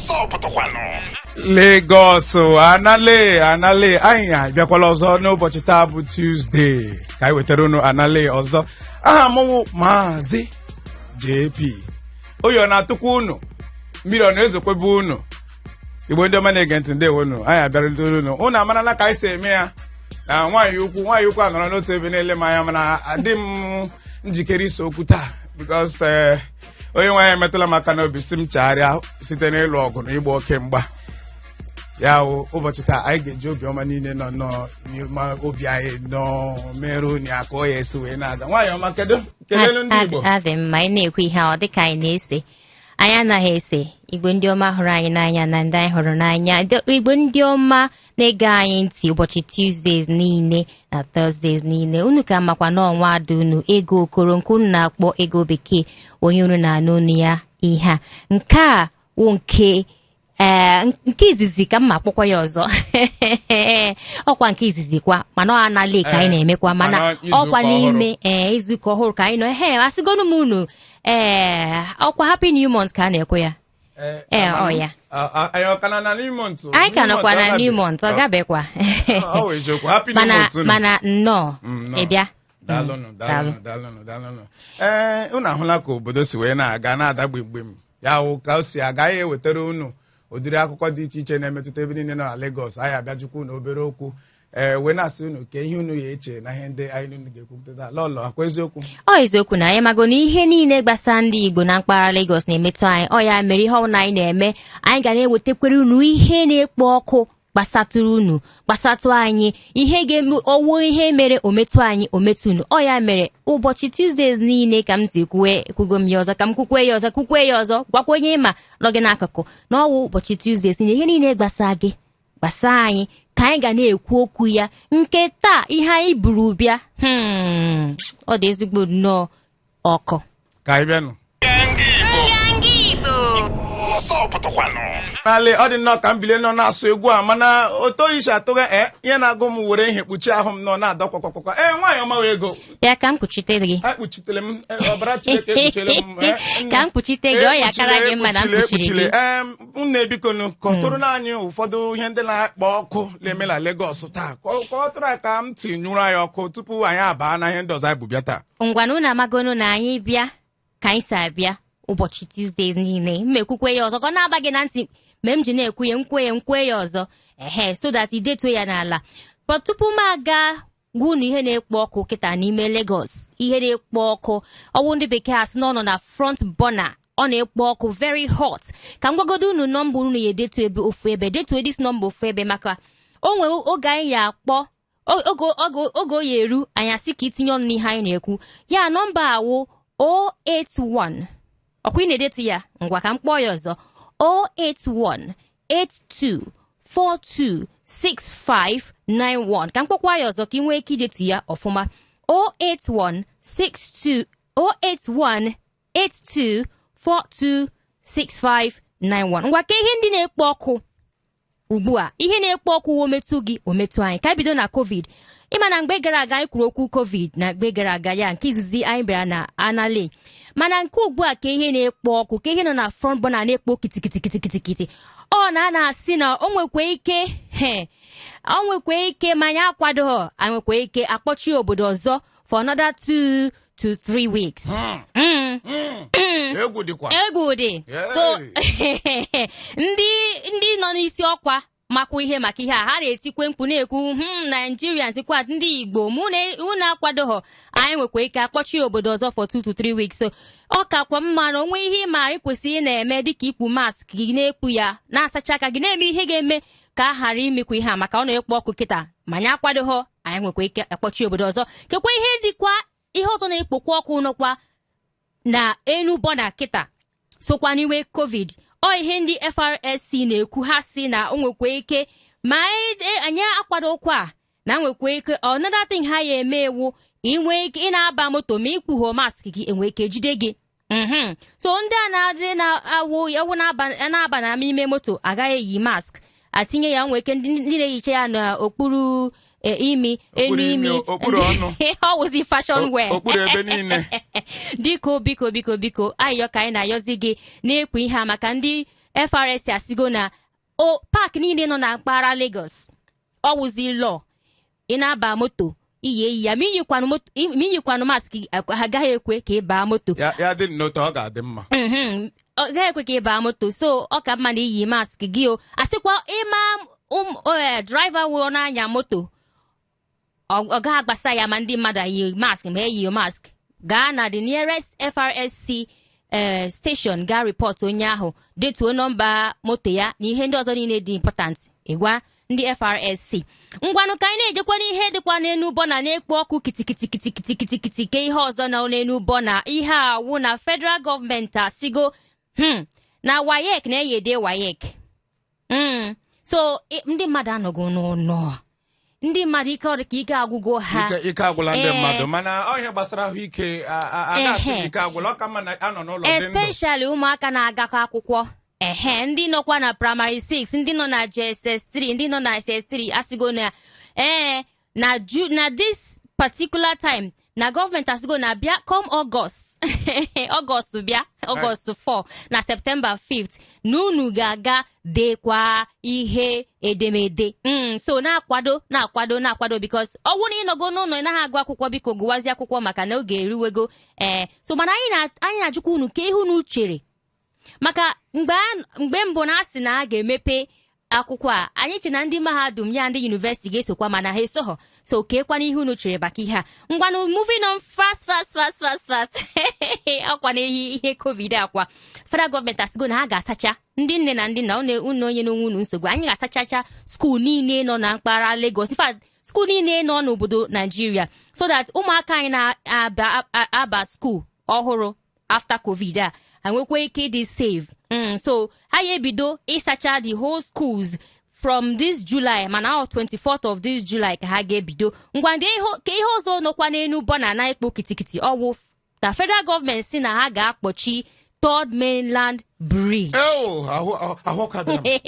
Ọsọ pụtakwanụ. Lagos anale anale, anyị abịakwala ọzọ n'ụbọchị taa bụ Tuesday ka anyị wetara unu anale ọzọ. Aha m wụ Maazị JP. Oyi ọ na-atụkwa unu, mmiri ọ na-ezokwebe unu? Igbo ndị ọma na-ege ntị, ndewonu. Anyị abịarụdoro unu. Unu amarala ka anyị si eme ya na nwaanyị ukwu, nwaanyị ukwu anọrọ n'otu ebe na-ele m anya, mana adị m njikere iso okwu taa because onye nwaanyị emetụla m aka n'obi si m chegharịa site n'ịlụ ọgụ na ịgba oke mgba. Ya wụ, ụbọchị taa anyị ga-eji obiọma niile nọ nọ n'ime obi anyị nọ mere unu ya ka ọ ya esi wee na-aga. Nwaanyị ọma, kedu? Kelelu ndị Igbo. Adị mma. Ị na-ekwu ihe a, ọ dịka anyị na-ese. Anyị anaghị ese. Igbo ndị ọma hụrụ anyị n'anya na ndị anyị hụrụ n'anya, Igbo ndị ọma na-ege anyị ntị ụbọchị Tuesdays niile na Thursdays niile, unu ka makwa n'ọnwa ada unu Ego Okoro, nke unu na-akpọ Ego Bekee, onye unu na-anụ unu ya ihe a. Nke a wụ nke ee nke izizi ka m ma akpọkwa ya ọzọ. Ọkwa nke izizi kwa, mana ọ anala ka anyị na-emekwa, mana mana izuụka ọkwa n'ime ee izuụka ọhụrụ ka anyị nọ. Ehe, asịgonu m unu, ee, ọkwa happy new month ka a na-ekwe ya. Ee, ọ ya. Anyị ọ ka nọ na new month? Anyị ka nọkwa na new month, ọ gabekwa. Ọ wụ eziokwu. Happy new mana month unu. Mana nnọọ. Nnọọ. Ị bịa. Daalụnụ, daalụnụ, daalụnụ, daalụnụ. Ee, unu ahụla ka obodo si wee na-aga na-ada gbimgbim. Ya wụ ka o si aga, anyị ewetara unu ụdịrị akụkọ dị iche iche na-emetụta ebe niile nọ na Lagos. Anyị abịajukwu unu obere okwu, ee, wee na-asị unu ka ihe unu ya eche na ihe ndị anyị unu ga-ekwupụta taa. Lọlọ akwa, eziokwu? Ọ eziokwu na anyị mago na ihe niile gbasara ndị Igbo na mpaghara Lagos na-emetụ anyị. Ọ ya mere ihe ọbụla anyị na-eme, anyị ga na-ewetakwere unu ihe na-ekpo ọkụ gbasatụrụ unu, gbasatụ anyị, ihe ga-eme ọwụ ihe mere ometụ anyị, ometụ unu. Ọ ya mere ụbọchị Tuesdays niile, ka m si kwue, ekwugo m ya ọzọ, ka m kwukwe ya ọzọ, kwukwe ya ọzọ, gwakwa onye ma nọ gị n'akụkụ na ọwụ ụbọchị Tuesdays niile, ihe niile gbasa gị, gbasa anyị, ka anyị ga na-ekwu okwu ya. Nke taa, ihe anyị buru bịa, ọ dị ezigbo nnọọ ọkụ. Ka anyị bịanụ. Nganga Igbo. Nganga Igbo. Ọsọ pụtakwanụ. N'alị ọ dị nnọọ ka m bilie nọ na-asụ egwu a, mana otu oyi si atụgha ee ihe na-agụ m were ihe kpuchie ahụ m nọ na-adọ kwakwakwakwa. Ee, nwaanyị ọma wee ego. Bịa ka m kpuchite gị. Ekpuchitere m, ọbara Chineke ekpuchiele m, Ka m kpuchite gị, ọ ya akara gị mma na m kpuchiri ekpuchile. gị. Ee, nne, bikonu, kọtụrụ anyị ụfọdụ ihe ndị na-akpọ ọkụ na-eme na Lagos taa. Kọtụrụ anyị ka m tinyụrụ anyị ọkụ tupu anyị abaa na ihe ndị ọzọ anyị bụ bịa taa. Ngwanụ, unu amagonu na anyị bịa ka anyị si abịa ụbọchị Tuesdays niile. M ekwukwe ya ọzọ ka ọ na-aba gị na ntị mgbe m ji na-ekwu ya, nkwe ya, nkwe ya ọzọ, ehe, so that idetuo ya n'ala. But tupu m aga gwa unu ihe na-ekpo ọkụ kịta n'ime Lagos, ihe na-ekpo ọkụ, ọwụ ndị bekee asị na ọ nọ na front burner, ọ na-ekpo ọkụ, very hot, ka m gwagodo unu nọmba unu ya edetu ebe ofu ebe. Detuo this nọmba ofu ebe, maka o nwere oge anyị ya akpọ, oge o ya eru anyị asị ka itinye ọnụ n'ihe anyị na-ekwu. Ya nọmba awụ 081. Ọkwa ị na-edetu ya? Ngwa, ka m kpọọ ya ọzọ: 081 82 42 6591. Ka m kpọkwa ya ọzọ ka ị nwee ike idetu ya ọfụma: 081 62 081 82 42 6591. Ngwa, ka ihe ndị na-ekpo ọkụ ugbu a, ihe na-ekpo ọkụ ometụ gị, ometụ anyị, ka anyị bido na COVID. Ịma na mgbe gara aga anyị kwuru okwu COVID na mgbe gara aga ya nke izizi anyị bịara na anale, mana nke ugbu a, ka ihe na-ekpo ọkụ, ka ihe nọ na front burner na-ekpo kitikitikitikitikiti, ọ na a na-asị na o nwekwa ike, he, o nwekwa ike ma anyị akwadoghọ, anyị nwekwa ike akpọchi obodo ọzọ for another 2 to 3 weeks. Egwu dịkwa. Egwu dị. So ndị nọ n'isi ọkwa makwa ihe maka ihe a, ha na-etikwe mkpu na-ekwu, Nigerians kwa, ndị Igbo mụ na unu akwadoghọ, anyị nwekwa ike akpọchi obodo ọzọ for 2 to 3 weeks. So ọ kakwa mma na onwe ihe ịma anyị kwesịrị ị na-eme, dịka ikpu mask gị, na-ekpu ya, na-asacha aka gị, na-eme ihe ga-eme ka a ghara imekwa ihe a, maka ọ na-ekpo ọkụ kịta. Ma anyị akwadoghọ, anyị nwekwa ike akpọchi obodo ọzọ. Kekwa ihe dịkwa, ihe ọzọ na-ekpokwa ọkụ nọkwa na enu burner kịta sokwa n'iwe COVID. Ọ ihe ndị FRSC na-ekwu, ha si na o nwekwa ike ma anyị akwadokwa a, na nwekwa ike another thing ha ya eme ewu inwe ike ị na-aba moto ma ikpugho mask gị, enwe ike jide gị. So ndị a na-adị na-awụ awụ na-aba na n'ime moto agaghị eyi mask atinye ya, nwee ike ndị na-ehicha ya n'okpuru imi enu Okpuru imi, imi. Okpuru ọnụ. Ọ wụzi fashion wear. Okpuru ebe niile. Biko, biko, biko, biko, ayọ ka anyị na-ayọzi gị na-ekpu ihe a maka ndị FRSC asigo na o park niile nọ na mpaghara Lagos, ọ wụzi law, ị na-aba moto, iyi eyi ya. Ma iyikwanụ mask, ha agaghị ekwe ka ị baa moto. Ya dị n'otu ọ ga-adị mma. Ọ gaghị ekwe ka ị baa moto, so ọ ka mma na iyi mask gị. O asịkwa ịma driver wụrụ n'anya moto, ọ gaghị agbasa ya ma ndị mmadụ yi mask ma eyi mask. Gaa na the nearest FRSC station, gaa report onye ahụ, detuo nọmba moto ya na ihe ndị ọzọ niile dị important, ịgwa ndị FRSC. Ngwanụ, ka anyị na-ejekwa n'ihe dịkwa n'enu bọna na-ekpo ọkụ kitikitikitikitikiti. Ke ihe ọzọ nọ n'enu bọna, ihe awụ na federal gọọmenti asigo na WAEC na-eyede WAEC. So ndị mmadụ anọgo n'ụlọ, ndị mmadụ ike ọrụ ka ike agwụgo ha. Ike agwụla ndị mmadụ, mana ọ ihe gbasara ahụike a ga-asị na ike agwụla, ọ ka mma na anọ n'ụlọ dị ndụ. Especially ụmụaka na-agakọ akwụkwọ, ehe, ndị nọkwa na primary 6, ndị nọ na JSS 3, ndị nọ na SS3, asịgo na ee na ju na this particular time na gọọmenti asịgo na bịa come August, August bịa August 4 na September 5th, na unu ga-aga dekwa ihe edemede. So na-akwado, na-akwado, na-akwado, because ọ bụrụ na ịnọgo n'ụlọ, ị naghị agụ akwụkwọ, biko gụwazie akwụkwọ, maka na oge eriwego. Ee, so mana anyị na-ajụkwa unu ka ihe unu chere, maka mgbe mbụ na asị na a ga-emepe akwụkwọ a, anyị che na ndị mahadum ya, ndị university ga-esokwa, mana ha esoghọ. So keekwana ihe unu chere maka ihe a. Ngwanụ, moving on fast, fast, fast, fast, fast. Ọkwa na ihe COVID akwa, federal gọọmenti asịgo na ha ga-asacha ndị nne na ndị nna unu, onye n'onwe unu nsogbu. Anyị ga-asachacha school niile nọ na mpaghara Lagos, in fact school niile nọ n'obodo Naijiria, so that ụmụaka anyị na-aba aba school ọhụrụ after COVID a, ha nwekwa ike ịdị safe. So ha ya ebido ịsacha the whole schools from this July, mana ọ 24th of this July ka ha ga-ebido. Ngwa, ndị ka ihe ọzọ nọkwa n'enu bọna na ekpo kitikiti, ọwụ na federal gọọmenti si na ha ga-akpọchi Third Mainland Bridge. Eo, ahụ ọkụ abịara m.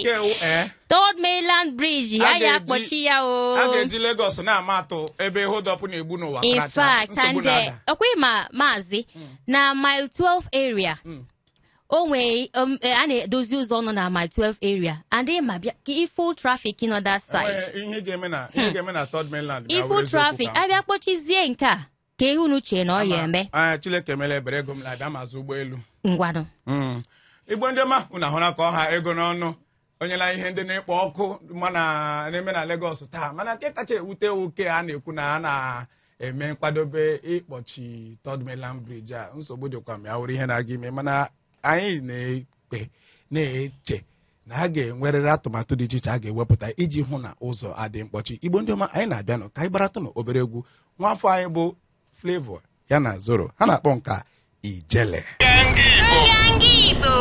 Kewu, ee. Third Mainland Bridge A a ga-eji- ga-akpọchi ya o. A ga-eji Lagos na-ama atụ ebe hold up na-egbu n'ụwa In kracha. fact, Nsogbu and na-ada. ọkwa ma maazị na Mile 12 area, o nwee a na-edozi ụzọ nọ na Mile 12 area, and ma bịa ka ifu traffic nọ that side. Enweghị ihe ga-eme na Third Mainland bịa ifu were eziokwu traffic ka m abịa kpọchizie nke a, ka ihe unu chee na ọ ya eme? Ah, Chineke emela ebere, ego m na-abịa ma azụ ụgbọelu. Ngwanụ. Igbo ndị ọma, unu ahụla ka ọha ego n'ọnụ onye na ihe ndị na-ekpo ọkụ mana na-eme na Lagos taa, mana nke kacha ewute oke a na-ekwu na a na-eme nkwadobe ịkpọchi Third Mainland Bridge a. Nsogbu dịkwa ma ya wụrụ ihe na-aga ime, mana anyị na-ekpe na-eche na a ga-enwerịrị atụmatụ dị iche iche a ga-ewepụta iji hụ na ụzọ adị mkpọchi. Igbo ndị ọma, anyị na-abịanụ ka anyị gbaratụ na obere egwu nwafọ anyị bụ Flavour ya na Zoro, ha na-akpọ nka Ijele. Nganga Igbo. Nganga Igbo.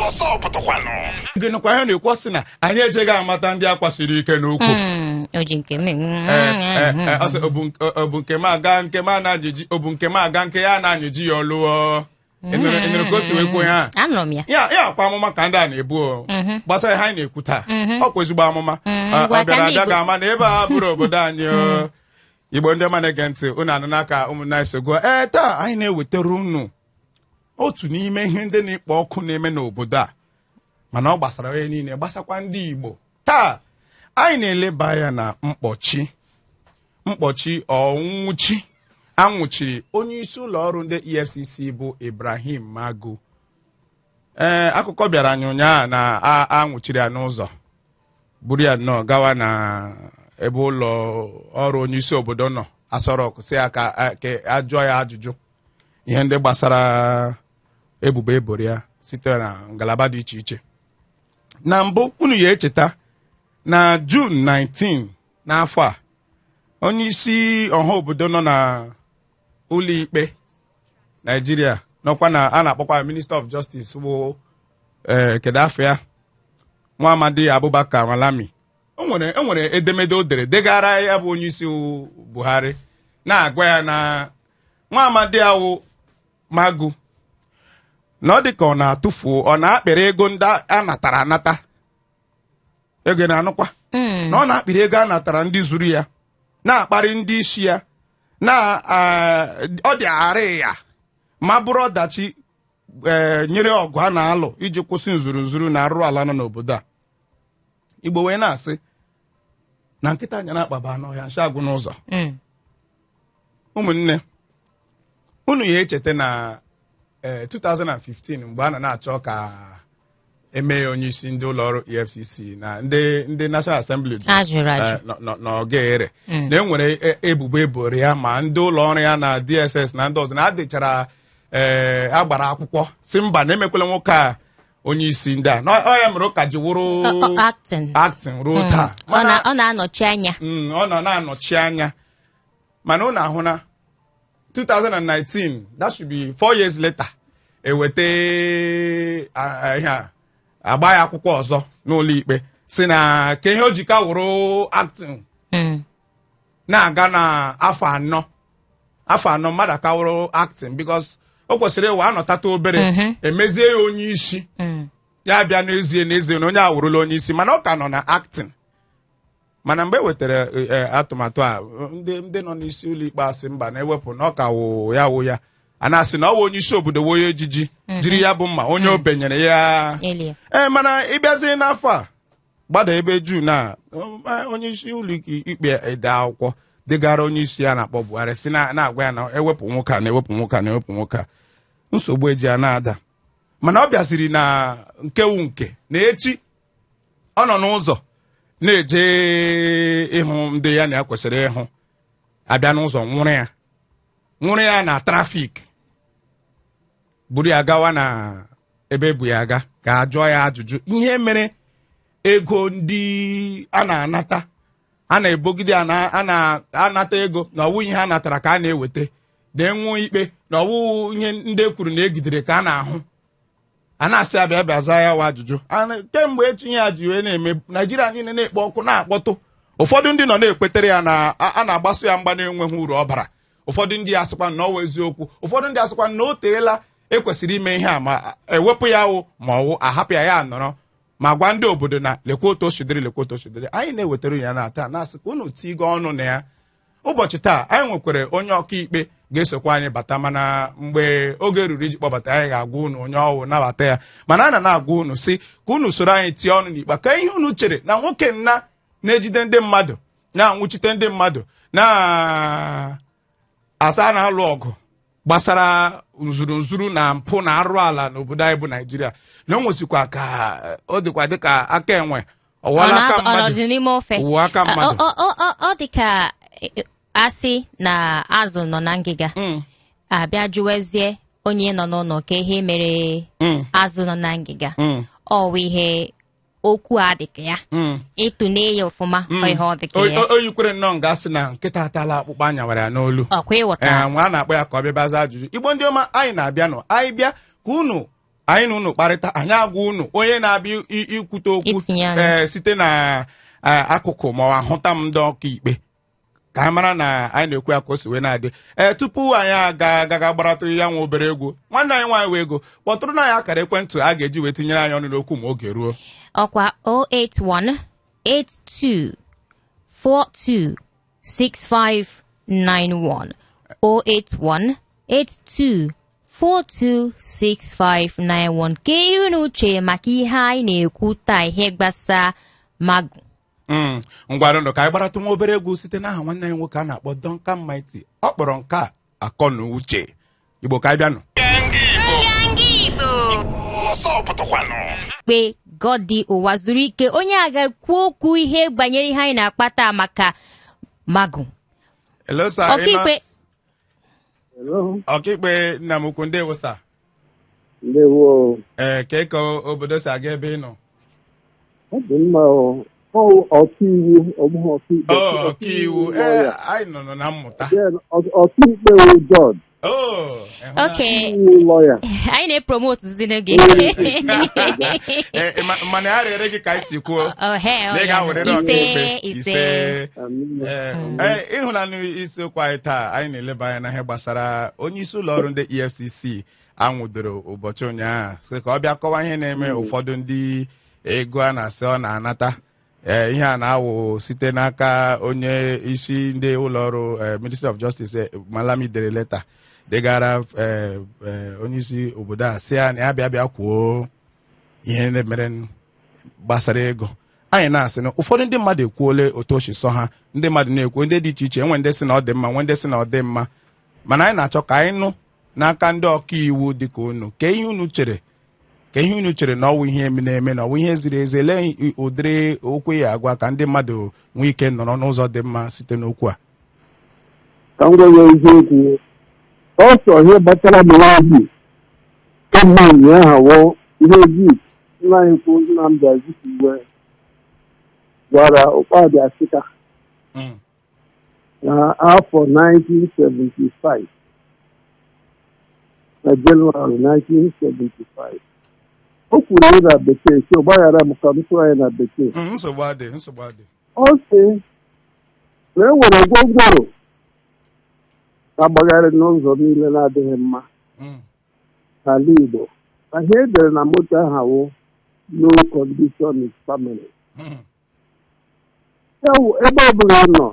Ọsọ pụtakwanụ. Gịnịkwa ihe na-ekwu? Sị na anyị ejeghị amata ndị akwasiri ike n'ukwu. O ji nke m. Ee, ee, ee, ọ sị, ọ bụ nke m aga nke m na-anyịji, ọ bụ nke m aga nke ya na-anyịji ya ọlụọ. Ị nụrụ ka o si wee kwuo ya? Anụrụ m ya. Ya akwa amụma ka ndị a na-ebu o gbasara ihe anyị na-ekwu taa. Ọ kwa ezigbo amụma. Ngwa Ọ bịara ka ndị abịa Igbo- ga-ama na ebe a bụrụ obodo anyị o. Igbo ndị ọma na-ege ntị, unu anụ n'aka ụmụnna anyị so gụọ. Ee, taa anyị na-ewetara unu otu n'ime ihe ndị na-ekpo ọkụ na-eme n'obodo a, mana ọ gbasara onye niile, gbasakwa ndị Igbo. Taa anyị na-eleba anya na mkpọchi ọnwụchi anwụchiri onye isi ụlọ ọrụ ndị EFCC bụ Ibrahim Magu. Ee, akụkọ bịara anyị ụnyaahụ na anwụchiri ya n'ụzọ, buru ya nnọọ gawa na ebe ụlọ ọrụ onye isi obodo nọ, Aso Rock, si ya ka ajụọ ya ajụjụ ihe ndị gbasara ebubo eboro ya site na ngalaba dị iche iche. Na mbụ, unu ya echeta na June 19 n'afọ a, onye isi ọha obodo nọ na ụlọ ikpe Naijiria, nọkwa na a na-akpọkwa Minister of Justice, bụ ee, kedu afọ ya, nwa amadi Abubakar Malami, o nwere edemede o dere degara ya bụ onye isi Buhari, na-agwa ya na nwa amadi awụ Magu na ọ dị ka ọ na-atụfu, ọ na-akpịrị ego ndị a natara anata, ego na-anụkwa na ọ na-akpịrị ego a natara ndị zuru ya, na-akparị ndị isi ya, na ọ dị arị ya ma bụrụ ọdachi. Ee, nyere ọgụ a na-alụ iji kwụsị nzuru na arụrụ ala nọ n'obodo a. Igbo wee na-asị na nkịta anya na-akpaba n'ọhịa, nshi agwụ n'ụzọ. Ụmụnne, unu ya echeta na 2015, mgbe a na na-achọ ka eme ya onye isi ndị ụlọ ọrụ EFCC na ndị National Assembly jụrụ, A jụrụ ajụ. N'ọga na enwere ebubo eboro ya, ma ndị ụlọ ọrụ ya na DSS na ndị ọzọ na adịchara agbara akwụkwọ si mba, na emekwela nwoke a onye isi ndị a. Na ọ ya mere ụka ji wụrụ Acting. Acting ruo taa. Ọ na-anọchi anya. Ọ nọ na-anọchi anya, mana unu ahụ na 2019, that should be 4 years later, eweta ihe a, agba ya akwụkwọ ọzọ n'ụlọ ikpe, si na ka ihe o ji ka wụrụ acting na-aga na afọ 4, afọ 4 mmadụ aka wụrụ acting, because o kwesịrị ịwa anọtata obere, emezie ya onye isi. Ya bịa n'ezie n'ezie na onye awụrụla onye isi, mana ọ ka nọ na acting. Mana mgbe e wetara atụmatụ a, ndị nọ n'isi ụlọ ikpe asị mba, na-ewepụ na ọ ka wụ ya wụ ya. A na-asị na ọ wụ onye isi obodo wụ onye ejiji jiri ya bụ mma onye obenyere ya. Elie. Ee, mana ịbịazie n'afọ a gbada ebe juu na onye isi ụlọ ikpe ede akwụkwọ degara onye isi ya na-akpọ Buhari, si na-agwa ya na ewepụ nwoke a, na-ewepụ nwoke a, na-ewepụ nwoke a, nsogbu eji ya na-ada. Mana ọ bịaziri na nkewu nke na echi ọ nọ n'ụzọ na-eje ịhụ ndị ya na ya kwesịrị ịhụ, abịa n'ụzọ nwụrụ ya, nwụrụ ya na traffic, buru ya gawa na ebe ebu ya aga ka a jụọ ya ajụjụ ihe mere ego ndị a na-anata, a na-ebogide a na-anata ego, na ọwụ ihe a natara ka a na-eweta, na-enwe ikpe na ọwụ ihe ndị e kwuru na egidere ka a na-ahụ. A na-asị abịa bịa zaa ya wa ajụjụ. Kemgbe etinye ya ji wee na-eme Naijiria niile na-ekpo ọkụ na-akpọtụ. Ụfọdụ ndị nọ na-ekwetere ya na a na-agbaso ya mgba na-enweghị uru ọ bara. Ụfọdụ ndị asịkwa na ọ wụ eziokwu, ụfọdụ ndị asịkwa na o teela ekwesịrị ime ihe a, ma ewepụ ya wụ ma ọwụ ahapụ ya, ya nọrọ, ma gwa ndị obodo na lekwa otu o sidiri, lekwa otu o sidiri. Anyị na-ewetara ya na taa, na-asị ka unu tigo ọnụ na ya. Ụbọchị taa anyị nwekwara onye ọkaikpe ga-esokwa anyị bata, mana mgbe oge ruru iji kpọbata, anyị ga-agwa unu onye ọwụ, nabata ya. Mana a na na-agwa unu si ka unu soro anyị tie ọnụ n'ikpe ka ihe unu chere na nwoke nna na-ejide ndị mmadụ, na-anwụchite ndị mmadụ, na-asa na-alụ ọgụ gbasara nzuru na mpụ na arụ ala n'obodo anyị bụ Naijiria, na o nwezikwa ka ọ dịkwa dịka aka enwe ọwụla aka Ọ mmadụ nọzi n'ime ofe. Ụwa aka mmadụ. Ọ dị ka asị na azụ nọ na ngịga, abịa jụwezie onye nọ n'ụlọ ka ihe mere azụ nọ na ngịga. Ọ wụ ihe okwu a dị ka ya. Ịtụne ya ọfụma, ọ ihe ọ dị ka ya. O yikwere nnọọ nga asị na nkịta atala akpụkpọ anya wara ya n'olu. Ọkwa ịghọta? Ee, nwa a na-akpọ ya ka ọ bịa bịa zaa ajụjụ. Igbo ndị ọma, anyị na-abịa nọ, anyị bịa ka unu anyị na unu kparịta. Anyị agwa unu onye na-abịa ikwute okwu. Itinye ọnụ. Ee, site na akụkụ ma ọ ahụta m ndị ọka ikpe ka anyị mara na anyị na-ekwu ya ka o si wee na-adị. Ee, tupu anyị aga agaga gbaratụ ya nwa obere egwu, nwanne anyị nwaanyị wee ego kpọtụrụ na anyị akara ekwentị a ga-eji wee tinyere anyị ọnụ n'okwu ma oge ruo. Ọkwa 081 82 42 6591, 081 82 42 6591, ka ihe unu uche maka ihe anyị na-ekwu taa, ihe gbasa Magu. Ngwanụ, ka anyị gbaratụ nwa obere egwu site n'aha nwanne anyị nwoke a na-akpọ Duncan Mighty. Ọ kpọrọ nke a Akọ na Uche. Igbo, ka anyị bịanụ. Nganga Igbo. Nganga Igbo. Ọsọ pụtakwanụ. Ikpe Godi ụwa zuru ike, onye a ga-ekwu okwu ihe banyere ihe anyị na-akpata maka Magu. Hello, sir. Ị nọ- Ọkaikpe. Hello. Ọkaikpe nna m ukwu, ndewo sir. Ndewo. Ee, ka obodo si aga ebe ị nọ? Ọ dị mma o. Ọ ọkaiwu, ọ bụghị ọkaikpe. Oh, ọkaiwu, ee. Lawyer. Anyị nọ na mmụta. Then ọkaikpe wụ judge. Oh, ịhụla? Okay. Iwu lawyer. Anyị na-epromote zinu gị. Ee, mana ya rere gị ka anyị si kwuo Ohe. na ị ga-awere ise. ọkaikpe. Ise. Amen. Ee, ịhụlanụ isiokwu anyị taa, anyị na-eleba anya na ihe gbasara onye isi ụlọ ọrụ ndị EFCC anwụdoro ụbọchị ụnyaahụ, sị ka ọ bịa kọwa ihe na-eme ụfọdụ ndị ego a na-asị ọ na-anata. Ee, ihe a na-awụ site n'aka onye isi ndị ụlọ ọrụ Ministry of Justice, Malami, dere leta. Degara onyeisi obodo a sị ya na ya bịa bịa kwuo ihe mere gbasara ego. Anyị na-asị na ụfọdụ ndị mmadụ ekwuole otu o si sọ ha. Ndị mmadụ na-ekwu ndị dị iche iche, enwe ndị sị na ọ dị mma, nwe ndị sị na ọ dị mma, mana anyị na-achọ ka anyị nụ n'aka ndị ọka iwu dịka unu ka ihe unu chere, ka ihe unu chere na ọwụ ihe na-eme, na ọwụ ihe ziri ezi. Elee ụdịrị okwu ya agwa ka ndị mmadụ nwee ike nọrọ n'ụzọ dị mma site n'okwu a? Ka m gwa ya eziokwu, ọsọ ihe gbasara m n'obi kemgbe ụnyaahụ wụ ihe Zik, nna anyị kwu, Nnamdi Azikiwe, gwara Ụkpabi Asịka na afọ 1975, na Jenụwarị 1975. O kwuru ya na bekee, so gbaghara m ka m tụọ ya na bekee. Nsogbu adị, nsogbu adị. Ọ sị na e nwere gwongworo na-agbagharị n'ụzọ niile na-adịghị mma n'ala Igbo, na ihe edere na moto ahụ awụ "No condition is permanent." Ya wụ, ebe ọbụla ị nọ,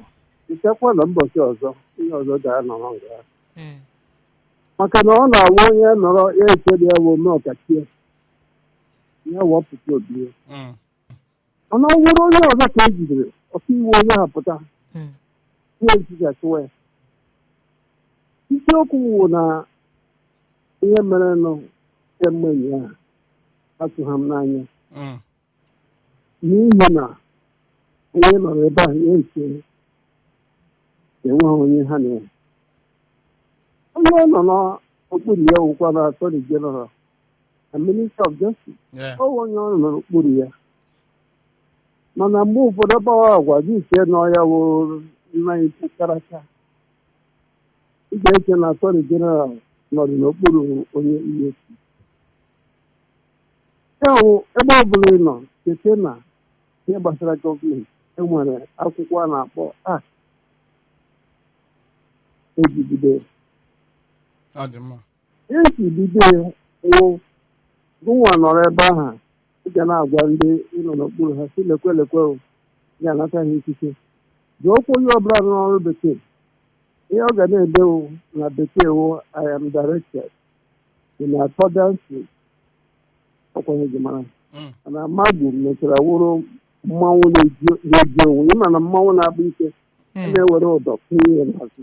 chetakwa na mbọchị ọzọ ihe ọzọ ga-anọrọ nga, maka na ọ na-awụ onye nọrọ ya echere ya wụ ome ọkachie ya wọpụta obi ya. Mana ọ bụrụ onye ọzọ ka e jidere, ọkaiwu onye ahụ pụta, ihe ejigasịwa ya. Isiokwu wụ na ihe merenụ kemgbe ụnyaahụ atụha m n'anya, n'ihi na onye nọrọ ebe ahụ ya eche enweghị onye ha na ya, onye ọ nọ n'okpuru ya wụkwa na Attorney General na Minister of Justice. Ọ wụ onye ọ nọ n'okpuru ya, mana mgbe ụfọdụ gbawa agwa gị chee na ọ ya wụ nna ikwu karaka. Ị ga-eche na Attorney General nọrọ n'okpuru onye EFCC. Ya wụ, ebe ọ bụla ị nọ, chete na ihe gbasara gọọmenti, enwere akwụkwọ a na-akpọ Act ejigide. Ọ dị mma. Esi bido ya wụ gụnwa nọrọ ebe ahụ, ị ga na-agwa ndị ị nọ n'okpuru ha si lekwe lekwe o, ị ga-anata ha ikike. Jụọkwa onye ọbụla nọ n'ọrụ bekee, ihe ọ ga na-ede wụ na bekee wụ "I am directed in accordance with", ọkwa ihe ji mara. Mana mmadụ mechara wụrụ mmanwụ na-eji onwe ịma na mmanwụ na-akpa ike a na-ewere ụdọ kụnye ya n'azụ,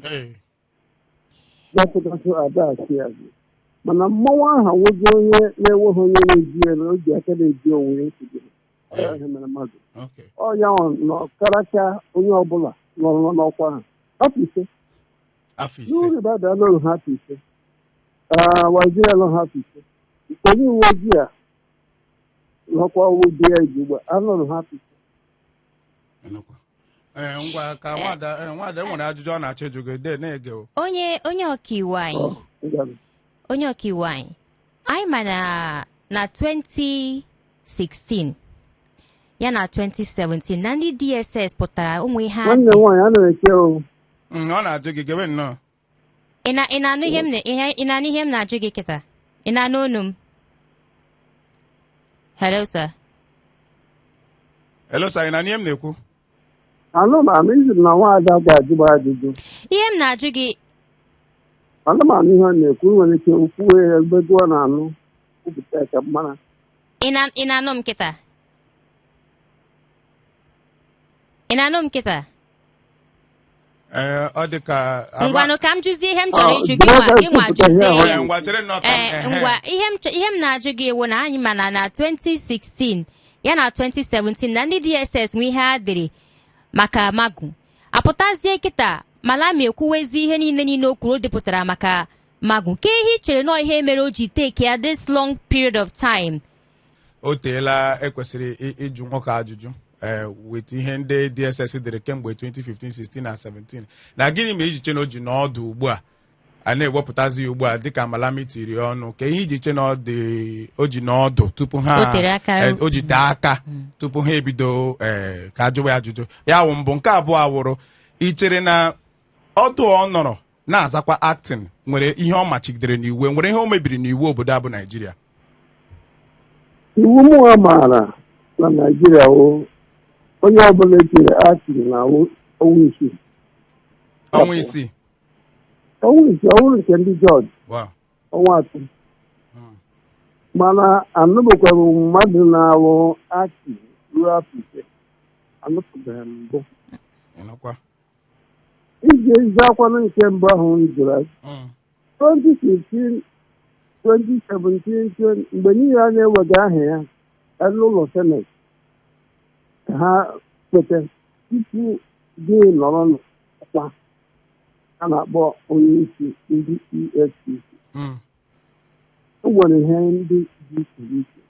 gasịgasị adaghachi azụ. Mana mmanwụ ahụ nwụzi onye na-enweghị onye na-eji ya, na o ji aka na-eji onwe ya esigoro. Ọ ya ihe mere mmadụ. Ọ ya nọ karacha onye ọbụla nọrọ n'ọkwa ahụ afọ 5. Afọ 5. N'uru bada lụrụ ha afọ 5, waziri lụrụ ha afọ 5, onye uwe ojii a nọkwa ọwụ di ya iji ugbu a anụrụ ha afọ 5. Nnukwu. Ee, ngwa, ka nwada enwere ajụjụ ọ na-achọ ịjụ gị de na-ege o. Onye ọkaiwu anyị. Ọ, ngwa. Onye ọkaiwu anyị, anyị ma na 2016 ya na 2017 na ndị DSS pụtara ụmụ ihe a. Nwanne m nwaanyị, ana m eche o. Ọ na-ajụ gị, gebe nnọọ. Ị na-anụ ihe m na-ajụ gị kịta? Ị na-anụ onu m? Hello, sir. Hello, sir, ị na ihe m na-ekwu? Anụ m anụ izu na nwaada ga-ajụ m ajụjụ. Ihe m na-ajụ gị. Anụ m anụ ihe ọ na-ekwu. Ị nwere ike kwuo ya ebe gụọ na-anụ, kwupụta ya ka m mara. Ị na-anụ m kịta? Ị na-anụ m kịta? Ee, ọ dị ka Ngwanụ, ka m jụzie ihe m chọrọ Ah, ịjụ gị nwa jụọ gị nwa ka jụzie kwupụta ihe ya. Ee, ngwa, chere nnọọ ka m Ee, ngwa, ihe m na-ajụ gị wụ na anyị ma na 2016 ya na 2017 na ndị DSS nwe ihe a dịrị maka Magu. Apụtazie kịta, Malami ekwuwezi ihe niile o kwuru o depụtara maka Magu. Ke ihe i chere nọọ ihe mere o ji take ya this long period of time? O teela ekwesịrị ịjụ nwoke ajụjụ with ihe ndị DSS dere kemgbe 2015, 16 na 17, na gịnị mere iji che na o ji n'ọdụ ugbu a a na-ewepụtazi ya ugbu a, dịka Malami tiri ọnụ? Ka ihe iji che na ọ dị o ji n'ọdụ tupu ha O tere aka. O ji tee aka tupu ha ebido ka ajụwa ya ajụjụ ya wụ mbụ. Nke abụọ awụrụ, ị chere na ọdụ ọ nọrọ na-azakwa acting nwere ihe ọ machigidere n'iwu, nwere ihe o mebiri n'iwu obodo a bụ Naijiria? Iwu mụnwa maara na Naijiria wụ onye ọbụla echere acting na awụ ọnwa 6. Ọnwa 6. Ọnwa 5, ọwụrụ nke ndị jọji, ọnwa 3. Mana anụbekwara m mmadụ na-alụ acting ruo afọ 5, anụtụbeghị m mbụ. Ịnụkwa. Iji zakwanụ nke mbụ ahụ m jụrụ, 2015, 2017, 20, mgbe niile a na-ewega aha ya n'ụlọ seneti ka ha kweta tupu gị nọrọ n'ọkwa a na-akpọ onye isi ndị EFCC, o nwere ihe ndị dị iche iche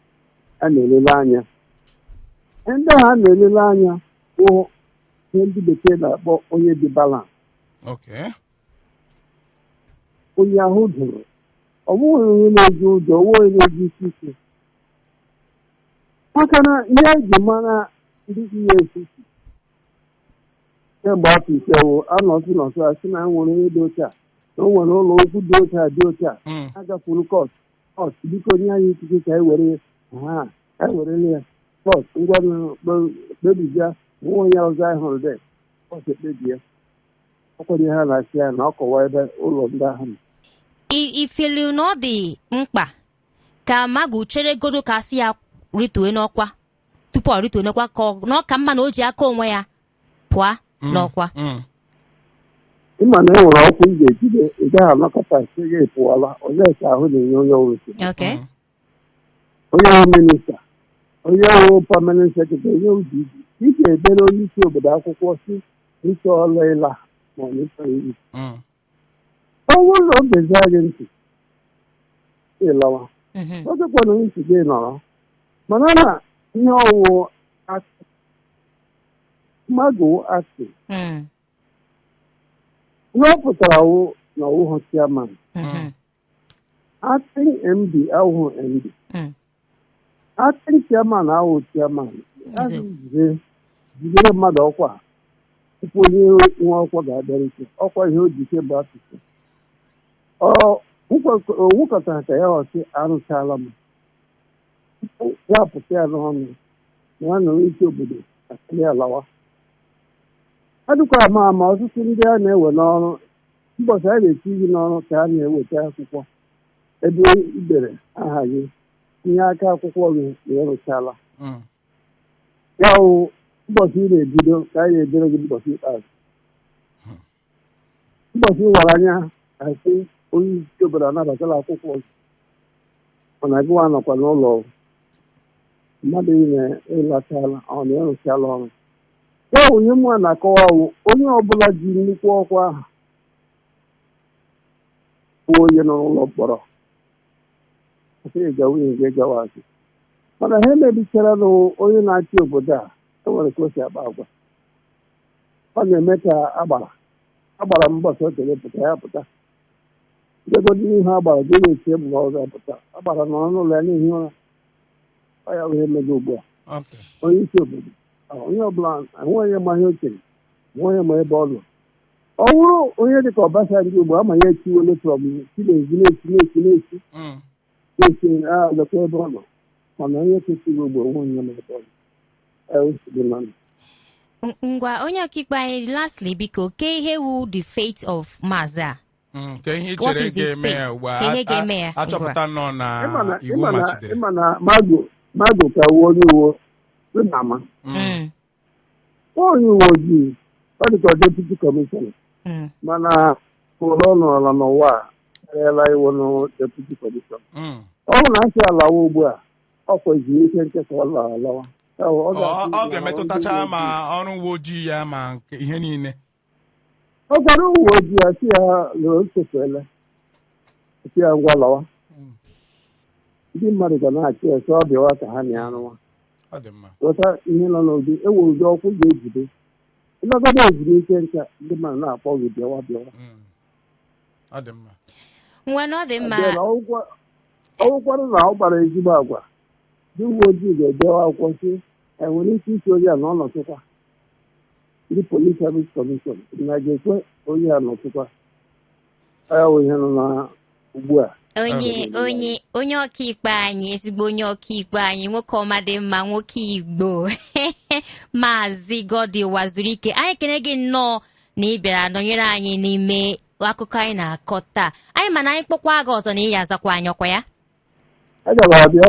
a na-elele anya. Ihe ndị ahụ a na-elele anya bụ ihe ndị bekee na-akpọ onye dị balance, onye ahụ doro, ọ bụghị onye na-eji ụjọ, ọ bụghị onye na-eji isi ike, maka na ihe eji mara ndị EFCC kemgbe afọ 5 wụ anọtụ nọtụ asị na nwere onye dị oche a, na o nwere ụlọ okwu dị oche a, dị oche a. A gakwuru court, court, biko nye anyị ikike ka anyị were ha, ka anyị werele ya. Court, ngwa, kpebizia. Nwa onye ọzọ anyị hụrụ de court ekpebie ọkwanye ha na-asị ya na ọ kọwa ebe ụlọ ndị ahụ nọ. Ifelu na ọ dị mkpa ka Magu chere godo ka asị ya ritue n'ọkwa tupu ọ ritue n'ọkwa, ka ọ na ọ ka mma na o ji aka onwe ya pụọ n'ọkwa? Ịma na e nwere ọkwa ị ga-ejide, ị gaghị anọkọta sị gị pụọla. Olee ka ahụ na-enye onye ọrụ nsogbu? Onye ọrụ minista, onye ọrụ permanent secretary, onye ọrụ DG, ị ga-edere onye isi obodo akwụkwọ si ịchọọla ịla ma ọ na ịchọrọ iri. Ọ bụrụ na o gezie gị ntị, ịlawa. Ọ dịkwana ntị gị nọrọ, mana na ihe ọwụ mmadụ asị, ihe ọ pụtara wụ na ọwụhụ chairman, acting MD awụhụ MD, acting chairman awụ chairman. Asị jide jidere mmadụ ọkwa tupu onye nwe ọkwa ga-abịarute ọkwa. Ihe o ji kemgbe asụsụ ọ nwekọtara ka ya ọsị arụchala m, tupu ya pụta ya n'ọnụ na ya nọrọ isi obodo asịrị ya lawa. Adịkwa ama ama, ọtụtụ ndị a na-ewe n'ọrụ, mbọchị a ga-eti gị n'ọrụ ka a na-eweta akwụkwọ ebe i dere aha gị, tinye aka akwụkwọ gị na ịrụchala. Ya wụ ụbọchị ị na-ebido ka a ga-edere gị ụbọchị ikpeazụ, ụbọchị ị wara anya asị onye isi obodo anabatala akwụkwọ gị, mana gịwa nọkwa n'ụlọ mmadụ ị na-ịlachala ọ na ịrụchala ọrụ. Ya wụ ihe mụa na-akọwa wụ onye ọbụla ji nnukwu ọkwa ahụ bụ onye nọ n'ụlọ mkpọrọ, asị gawa nwunye gị gawa asị, mana ha emebichara na onye na-achị obodo a enwere ka o si akpa agwa, ọ na-eme ka agbara agbara mbọsị o tere pụta ya pụta ndegodi n'ihu agbara gị na-eche mgbe ọ ga-apụta. Agbara nọrọ n'ụlọ ya n'ihi ụra. Ọ ya bụ ihe mego ugbu a. Onye isi obodo, onye ọbụla enweghị onye ma ihe o chere, enweghị onye ma ebe ọ nọ. Ọ bụrụ onye dịka Obasanjo ugbu a, ama ya etiwele from Chinezu na-esi na-esi na-esi na-esi a lekwa ebe ọ nọ, mana onye kwesịrị ugbo onwe onye ma ebe ọ nọ. Ee, nsogbu nọ. Ngwa, onye ọkaikpe anyị, lastly, biko, ke ihe wu the fate of Maazị a? Ka ihe ị What chere is his ga-eme ya fate? ugbu a? Ka ihe ga-eme ya ugbu a? Achọpụta nọ na Ịma na iwu ịma na machidere. Ịma na Mago ka wuo onye uwe na ama onye uwe ojii, ọ dịka deputy commissioner, mana ụlọ ọ nọrọla n'ụwa a karịala iwu nụ deputy commissioner. Ọ bụrụ na asị alawa ugbu a, ọ kwa ezumike nkesa ọ lara alawa. Ya bụ, ọ Ọ ga-asị ọ na ga-emetụtacha ndị ma ọrụ uwe ojii ya ma nke ihe niile. Ọ gwara uwe ojii ya sị ya na o chefuela, sị ya ngwa lawa. Ndị mmadụ ga na-achị ya sị ọ bịawa ka ha na ya rụwa. Ọ dị mma. Ghọta ihe nọ n'ụdị enwere ụdị ọkwụ ga-ejide ịlọgọba ezumike nka, ndị mmadụ na-akpọ gị bịawa bịawa. Ọ dị mma. Ngwa na ọ dị mma. Abịa na ọwụkwarụ na ọ gbara ezigbo agwa, ndị uwe ojii ga-edewe akwụkwọ sị enwere ike isi onye a na ọ nọtụkwa. Ndị Police Service Commission na ga-ekwe onye a nọtụkwa. Ya wụ ihe nọ na ugbu a. Onye ọkaikpe anyị, ezigbo onye ọkaikpe anyị, nwoke ọma dị mma, nwoke Igbo, Maazị Goddy Uwazuruike, anyị kene gị nnọọ na ị bịara nọnyere anyị n'ime Akụkọ anyị na-akọ taa, anyị mana anyị kpọkwa gị ọzọ na ị ya azakwa anyị, ọkwa ya? Aga m abịa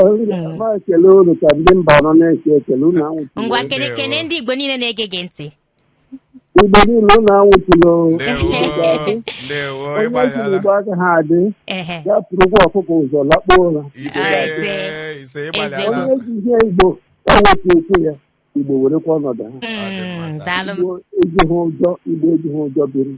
ma ekele unu ka ndị mba nọ na-eke ekele unu anwụchila. Ngwa, Ndewo. kene kene ndị Igbo niile na-ege gị ntị. Igbo niile, unu anwụchila. Ndewo, ndewo. Onye Ịgbalịala. jiri Igbo aka ha adị Ehe. ya pụrụkwa ọkụkọ ụzọ lakpuo ụra. Ise. Ise. Ise, ịgbalịala. Onye ji ihe Igbo ya wepụ okwu ya, Igbo werekwa ọnọdụ ha. Daalụ. Igbo ejighị ụjọ, Igbo ejighị ụjọ biri.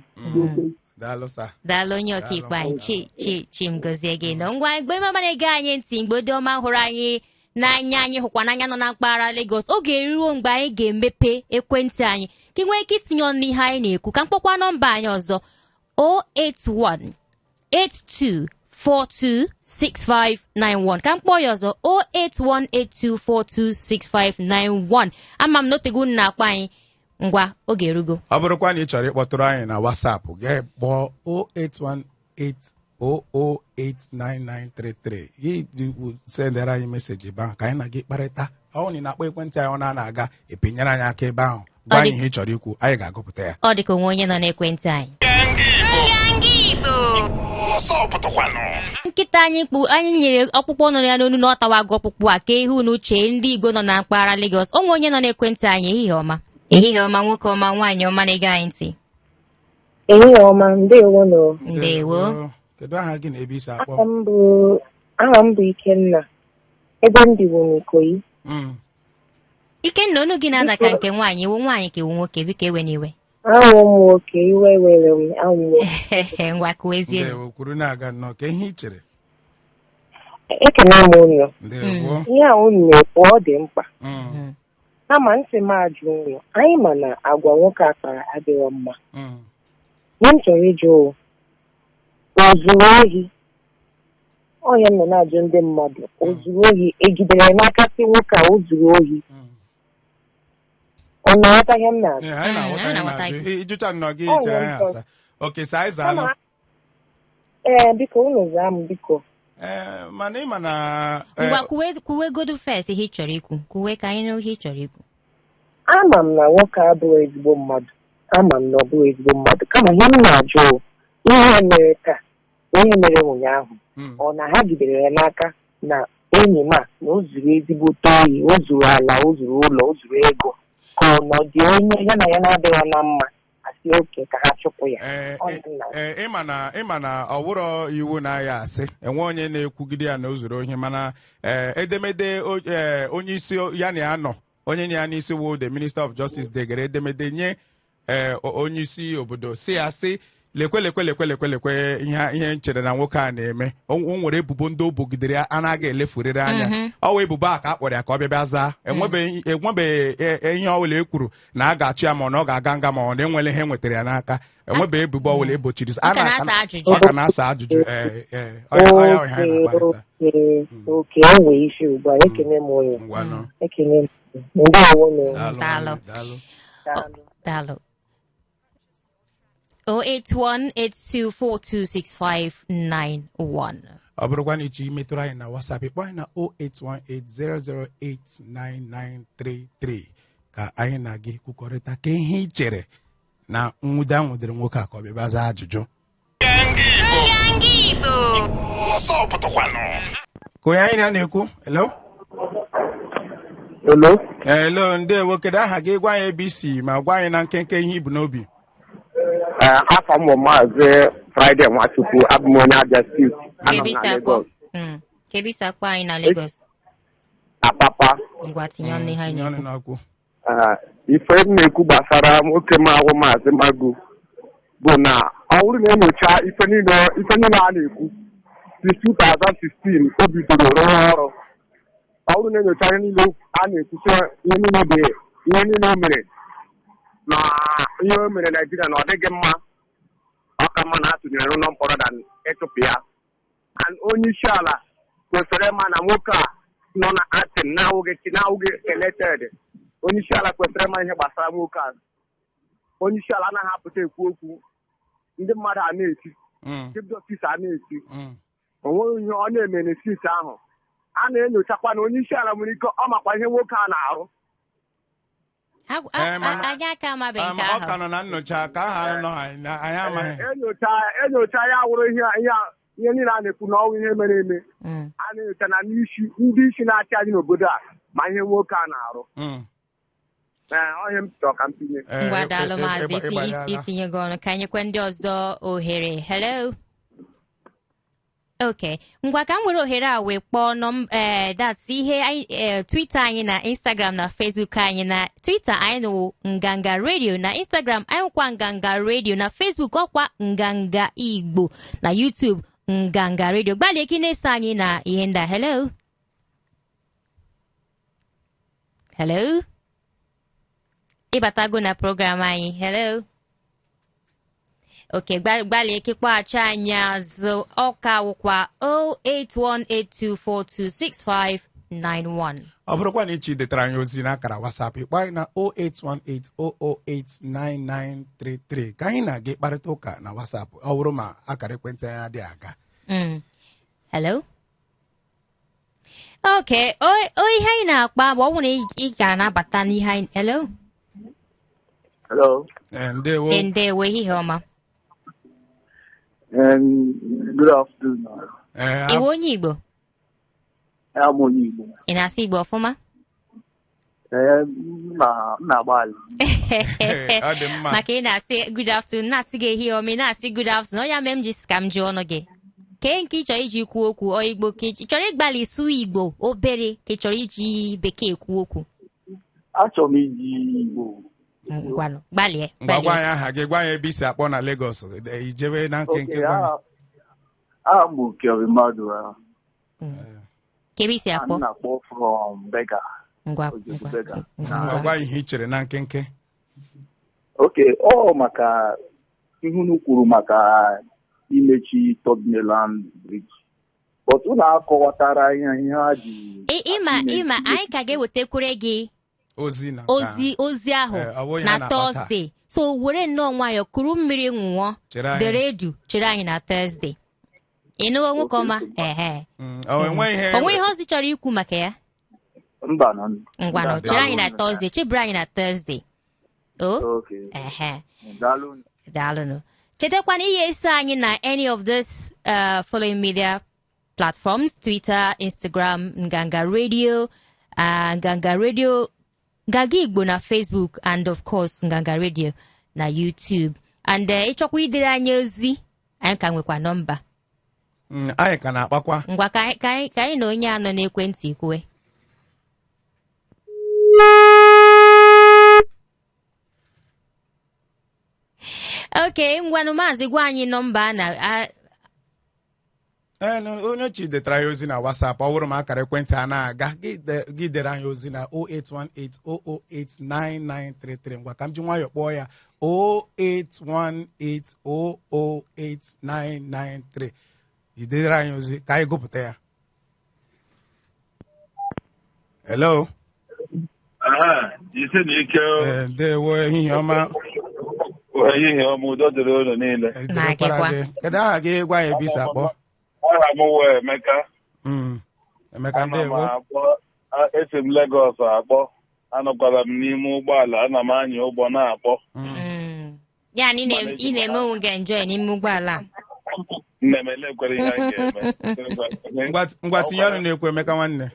Daalụ, sir. Daalụ, onye ọkaikpe anyị. Chi chi chi m gozie gị nọ. Ngwa, mgbe ọma na-ege anyị ntị, mgbe dị ọma hụrụ anyị n'anya, anyị hụkwa n'anya nọ na mpaghara Lagos, oge eruo mgbe anyị ga-emepe ekwentị anyị ka ị nwee ike itinye ọnụ n'ihe anyị na-ekwu. Ka m kpọkwa nọmba anyị ọzọ: 081 82426591. Ka m kpọọ ya ọzọ: 08182426591. Ama m na otego unu na-akpọ anyị. Ngwa, oge erugo. Ọ bụrụkwa na ị chọrọ ịkpọtụrụ anyị na WhatsApp, gaa kpọọ 08180089933. Gị sendere anyị message ebe ahụ ka anyị na gị kparịta. Ọ na ị na-akpọ ekwentị anyị, ọ na-aga epinyere anyị aka ebe ahụ, gwa anyị ihe ị chọrọ ikwu, anyị ga-agụpụta ya. Ọ dị ka onwe onye nọ n'ekwentị anyị. Nganga Igbo. Ọsọ pụtakwanụ. Nkịta anyị kpụ anyị nyere ọkpụkpọ nọ ya n'onu na ọ tawago ọkpụkpụ a ka ihu na uche ndị Igbo nọ na mpaghara Lagos. Onwe onye nọ n'ekwentị anyị. Ehihie ọma, ehihie ọma, nwoke ọma, nwaanyị ọma na-ege anyị ntị. Ehihie ọma, ndewonụ. Ndewo. Kedu aha gị na ebe isi akpọ? Aha m bụ Ikenna. Ebe m bi bụ n'Ikoyi. Ikenna, onu gị na-ada ka nke nwaanyị. Iwu nwaanyị ka iwu nwoke? Biko ewe n'iwe. Awụ m nwoke, iwe were m, awụ m nwoke. Ngwa, kụwezie. Ndewo, kwuru na-aga nnọọ ka ihe ị chere. Ekene m unu. Ndewo. Ihe a unu na-ekwu, ọ dị mkpa. Kama ntị m ajụ unu, anyị ma na agwa nwoke a kpara adịghị mma. Ihe m chọrọ ịjụ, o zuru ohi? Ọnya m nọ na-ajụ ndị mmadụ, o zuru ohi? Ejidere n'aka sị nwoke a o zuru ohi? Ọ na-aghọta ihe m na-ajụ? Ee, anyị na-aghọta. Anyị Anyị na-aghọta. na-ajụ ịjụcha nnọọ gị Ọ chere nwere anyị ntọ. asa oke sa anyị zaalụ. Ee, biko unu zaa m, biko. Ee, mana ị ma na Ngwa, kwuwe, kwuwegodu first ihe ị chọrọ ikwu. Kwuwe ka anyị nụ ihe ị chọrọ ikwu. Ama m na nwoke abụghị ezigbo mmadụ, ama m na ọ bụghị ezigbo mmadụ, kama ihe m na-ajụ bụ, ihe mere taa, ihe mere ụnyaahụ, ọ na ha gidere ya n'aka na enyi m a na o zuru ezigbote ohi, o zuru ala, o zuru ụlọ, o zuru ego, ka ọ nọ dị onye ya na ya na-adịghị na mma asị oke ka ha chụpụ ya? Ee. Ọ dị na Ee, ịma na ọ wụrọ iwu na-aya asị enwe onye na-ekwugide ya na o zuru ohi, mana edemede onye isi ya na ya nọ, onye na ya n'isi wụ the Minister of Justice, degere edemede nye onye isi obodo, si ya sị lekwe lekwe lekwe lekwe lekwe ihe m chere na nwoke a na-eme. O nwere ebubo ndị o bogidere ya anaghị elefurịrị anya. Ọ wụ ebubo a ka a kpọrọ ya ka ọ bịa bịa zaa. Enwebeghị ihe ọbụla e kwuru na a ga-achụ ya, ma ọ na ọ ga-aga nga, ma ọ na enwere ihe nwetara ya n'aka. Enwebeghị ebubo ọbụla ebochiri. Ọ ka na-asa ajụjụ. Ọ ka na-asa ajụjụ. Ee, ọ ya ihe anyị na-akparịta. Oke o nwee isi ugbu a. Ekene m unu. Ngwanụ. Ekene m, ndewonu. Daalụ. Daalụ. Nwanne, daalụ. Daalụ. Daalụ. 08182426591. Ọ bụrụkwa na ịchọ imetụrụ anyị na WhatsApp, ịkpọ anyị na 08180089933 ka anyị na gị kwukọrịta ka ihe ị chere na nwụde a nwụdere nwoke a ka ọ bịa bịa zaa ajụjụ. Nganga Igbo. Nganga Igbo. Ọsọ pụtakwanụ. Ka onye anyị na-ekwu, hello? Hello? Hello, ndewo. Kedu aha gị? Gwa anyị ebe i si ma gwa anyị na nkenke ihe ibu n'obi. Afọ m bụ Maazị Friday Nwachukwu, abụ m onye Abia Steeti. Anọ m Kebe na isi akpọ. Lagos. Kebe isi akpọ anyị na Lagos? Apapa. Ngwa, tinye ọnụ ihe anyị Tinye ọnụ na-ekwu. n'okwu. Ife m na-ekwu gbasara nwoke m ahụ, Maazị Magu, bụ na ọ bụrụ na enyocha ife niile a na-ekwu since 2016 o bidoro rụwa ọrụ, ọ bụrụ na enyocha ihe niile a na-ekwu, sị ihe niile dị, ihe niile o mere na ihe o mere Naijiria na ọ dịghị mma, ọ ka mma na a tụnyere n'ụlọ mkpọrọ than ịchụpụ ya. And onye isi ala kwesịrị ịma na nwoke a nọ na acting na-awụghị elected. Onye isi ala kwesịrị ịma ihe gbasara nwoke a. Onye isi ala anaghị apụta ekwu okwu, ndị mmadụ a na-eti, chief justice a na-eti, o nweghị ihe ọ na-eme n'etiti ahụ. A na-enyochakwa na onye isi ala nwere ike ọ makwa ihe nwoke a na-arụ. Eh, Anyị aka amabeghị nke Ọ ka ahụ. nọ na nnyocha ka aha nọ anyị anyị amaghị. Enyocha ya wụrụ ihe niile a na-ekwu na ọnwụ ihe mere eme. A na-enyocha na n'isi ndị isi na-achị anyị n'obodo a ma ihe nwoke a na-arụ. Ee, ọ ihe m chọrọ ka m tinye. Ngwa, daalụ maazị. Ịgbalịala. Itinye gị ọnụ ka anyị kwe ndị ọzọ ohere. Hello. Ok, ngwa, ka m were ohere a wee kpọọ ee, that's ihe anyị Twitter anyị na Instagram na Facebook anyị. Na Twitter anyị nụ Nganga Radio, na Instagram anyị kwa Nganga Radio, na Facebook ọkwa Nganga Igbo, na YouTube Nganga Radio. Gbalịa ka ị na-eso anyị na ihe ndị a. Hello, hello, ịbatago na program anyị. Hello. Ok, gbalịa ka ịkpọghachi anyị azụ. Ọka wụkwa 08182426591. Ọ bụrụkwa na ichi detara anyị ozi n'akara WhatsApp, ịkpọ anyị na 08180089933 ka anyị na-aga kparịta ụka na WhatsApp, ọ bụrụ ma akara ekwentị anyị adịghị aga. Hello. Ok, o ihe anyị na-akpa bụ ọ bụrụ na ị ga-anabata n'ihe anyị. Hello. Hello. Ee, ndewo. Ndewo, ehihie ọma. Good afternoon. Ee, Iwe onye Igbo? I'm onye Igbo. Ị na-asụ Igbo ọfụma? Ee, m na-agbalị. Ọ dị mma. Maka ị na-asị good afternoon, na-asị gị ehihie ọma, ị na-asị good afternoon. Ọ ya mere m ji sị ka m jụọ ọnụ gị kee nke ị chọrọ iji kwuo okwu. Ọ Igbo ka ị chọrọ ịgbalị sụọ Igbo obere, ka ị chọrọ iji Bekee kwuo okwu? Achọrọ m iji Igbo. Ngwanụ, gbalịa. Ngwa, gwa Gbalịa. anyị aha gị, gwa anyị ebe i si akpọ na Lagos. Ijebe na nkenke, Okay, gwa anyị. aha m bụ Kelvin Madu. Ka ebe i si akpọ? M na-akpọ from Berger. Ngwa. Ojodu Ngwa. Berger. Ngwa. Ngwa, Ngwa. gwa anyị ihe i chere na nkenke. Okay, ọ maka ihe unu kwuru maka imechi Third Mainland Bridge. But unu akọwatara ihe ha ji Ịma ịma anyị ka ga-ewetakwere gị ozi na nke ozi ahụ Ee, ọ bụghị ihe na a na-akpa taa. Thursday, so were nnọọ nwayọọ kuru mmiri ṅụọ. Chere anyị. Dere edu, chere anyị na Thursday. Ị nụwo, nwoke ọma? Ehe. Ọ enwe ihe O nwe ihe ọzọ ị chọrọ ikwu maka ya? Mba na. Ngwanụ, chere anyị na Thursday, cheburu anyị na Thursday o. Okay. Ehe. Daalụ. Daalụnụ. Chetakwana ihe eso anyị na any of this following media platforms: Twitter, Instagram, Nganga Radio, Nganga Radio, Nganga Igbo na Facebook, and of course Nganga Radio na YouTube. And ịchọkwa idere anyị ozi, anyị ka nwekwa nọmba. Anyị ka na-akpakwa. Ngwa, ka anyị na onye a nọ n'ekwentị kwue. Ok, ngwanụ maazị, gwa anyị nọmba a na Ee, onye chi detara anyị ozi na WhatsApp, ọ bụrụ ma akara ekwentị a na-aga gị dere anyị ozi na 08180089933. Ngwa, ka m ji nwayọọ kpọọ ya: 08180089993. I dere anyị ozi ka anyị gụpụta ya. Hello. Aha, jisi na ike. Ee, ndewo, ehihie ọma. Ehihie ọma, udo dịrị unu niile. Ee, Na dịrịkwara gịkwa. gị. Kedu aha gị? Gwa anyị ebe i si akpọ. Aha m wee Emeka. Emeka, Ana m ndewo. akpọ, esi m Legọs akpọ. Anọkwara m n'ime ụgbọala, ana m anya ụgbọ na-akpọ. Ya na ị na-eme onwe gị enjoy n'ime ụgbọala a. Nne m elekwere ihe anyị ga-eme. Ngwa, tinye ọnụ na-ekwu, Emeka nwanne.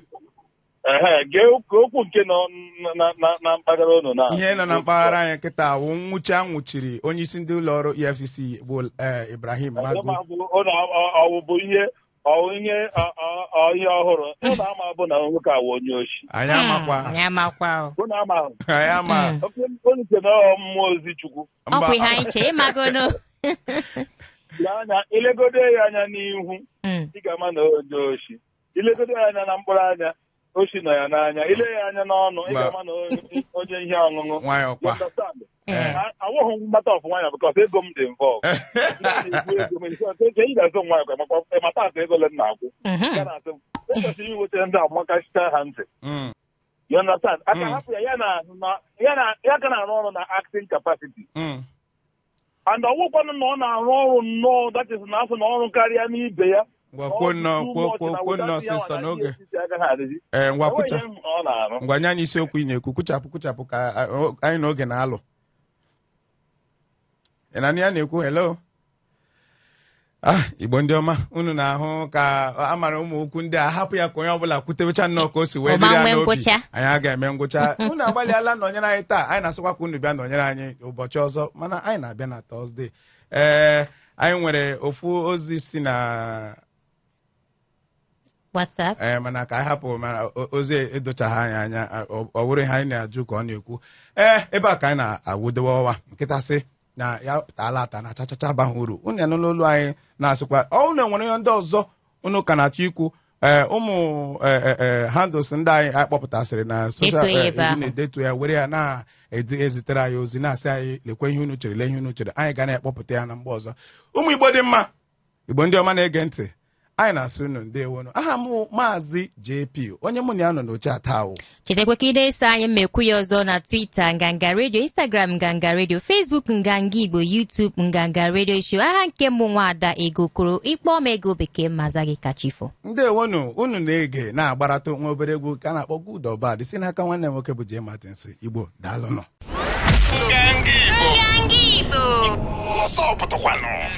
Ehe, gee okwu nke nọ na mpaghara unu na. Ihe nọ na mpaghara anyị kịta awụ nwụchi a nwụchiri onye isi ndị ụlọ ọrụ EFCC bụ Ibrahim Magu. Ọwụ bụ ihe ọwụ ihe ọ ihe ọhụrụ ụnụ ama bụ na nwoke awụ onye oshi. Anyị amakwa. Anyị amakwa o. Ụnụ ama. Anyị ama. Unu che na ọ mmụọ ozi Chukwu. Ọkwa ihe anyị che ịmagono. Lee anya, ilegodo ya anya n'ihu, ị ga-ama na onye oshi. Ilegodo ya anya na mkpụrụ anya, oshi nọ ya n'anya. Ile ya anya n'ọnụ, ị Mba. ga-ama na onye ihe ọṅụṅụ. Nwayọọ You kwa. understand? Eh. Awụghị m mgbata ọfụ nwayọ because ego m dị involved. Ndị a na-ekwu ego m, isi ọtụ eche ị ga-azụ m nwayọ kwa ịmata atụ ego ole m na-akwụ. Ya na-asị m, ekwesịrị iweta ndị amakachita ha ntị. You understand? Aka hapụ ya, ya ka na-arụ ọrụ na acting capacity. And ọwụkwanụ na ọ na-arụ ọrụ nnọọ, that is na afọ na ọrụ karịa n'ibe ya. Ngwa, kwuo nnọọ, kwuo kwuo kwuo nnọọ ọsịsọ n'oge. Ee, ngwa, kwucha. Ọ na-arụ. Ngwa, nye anyị isiokwu ị na-ekwu. Kwuchapụ, kwuchapụ, ka anyị na oge na-alụ. Ị na ya na-ekwu? Hello. Ah, Igbo ndị ọma, unu na-ahụ ka a mara ụmụ okwu ndị a. Hapụ ya ka onye ọbụla kwutebecha nnọọ ka o si wee Ọma dịrị ya nwee n'obi. ngwụcha. Anyị aga eme ngwụcha. Unu agbalịala nọnyere anyị taa. Anyị na-asịkwa ka unu bịa nọnyere anyị ụbọchị ọzọ, mana anyị na-abịa na Thursday. Ee, anyị nwere ofu ozi si na WhatsApp. Ee, mana ka anyị hapụ, mana ozi edochaghị anyị anya. Ọ bụrụ ihe anyị na-ajụ ka ọ na-ekwu. Ee, ebe a ka anyị na-awụdewe ọwa nkịta sị na ya pụtala ata na chachacha abaghị uru. Unu anụ n'olu anyị na-asịkwa ọ unu nwere ihe ndị ọzọ unu ka na-achọ ikwu. Ee, ụmụ ee handles ndị anyị anyị kpọpụtasịrị na social Detuo ya ebe ahụ. na-edetu ya, were ya na-ezitere anyị ozi, na-asị anyị lekwe ihe unu chere, lee ihe unu chere. Anyị ga na-ekpọpụta ya na mgbe ọzọ. Ụmụ Igbo dị mma, Igbo ndị ọma na-ege ntị, anyị na-asị unu ndewonu. Aha m Maazị JP, onye mụ na ya nọ n'oche ata awụ. Chetakwa ka ị na-eso anyị, mmekwu ya ọzọ, na Twitter Nganga Radio, Instagram Nganga Radio, Facebook Nganga Igbo, YouTube Nganga Radio Show. Aha nke mbụ, Nwaada Ego Koro. Ịkpọ m Ego Bekee, maza gị kachifo. Ndewonu. Unu na-ege na-agbaratụ nwa obere egwu ka a na-akpọ Good or Bad si n'aka nwanne m nwoke bụ J Martins. Igbo, daalụnụ. Nganga Igbo. Nganga Igbo. Ọsọ pụtakwanụ.